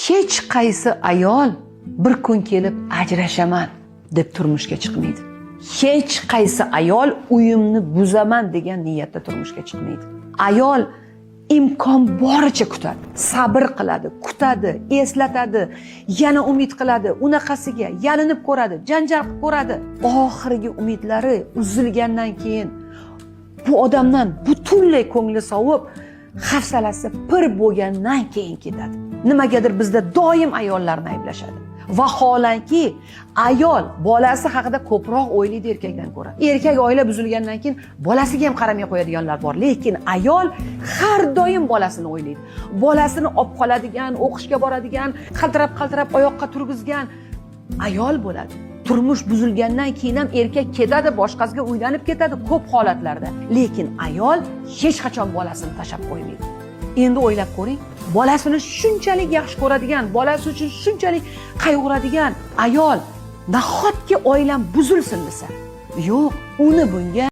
Hech qaysi ayol bir kun kelib ajrashaman deb turmushga chiqmaydi. Hech qaysi ayol uyimni buzaman degan niyatda turmushga chiqmaydi. Ayol imkon boricha kutadi, sabr qiladi, kutadi, eslatadi, yana umid qiladi, unaqasiga yalinib ko'radi, janjal qilib ko'radi. Oxirgi umidlari uzilgandan keyin bu odamdan butunlay ko'ngli sovib, hafsalasi pir bo'lgandan keyin ketadi. Nimagadir bizda doim ayollarni ayblashadi. Vaholanki ayol bolasi haqida ko'proq o'ylaydi erkakdan ko'ra. Erkak oila buzilgandan keyin bolasiga ham qaramay qo'yadiganlar bor, lekin ayol har doim bolasini o'ylaydi. Bolasini olib qoladigan, o'qishga boradigan, qaltirab-qaltirab oyoqqa turgizgan ayol bo'ladi. Turmush buzilgandan keyin ham erkak ketadi, boshqasiga uylanib ketadi ko'p holatlarda. Lekin ayol hech qachon bolasini tashlab qo'ymaydi. Endi o'ylab ko'ring, bolasini shunchalik yaxshi ko'radigan, bolasi uchun shunchalik qayg'uradigan ayol nahotki oilam buzilsin desa, yo'q, uni bunga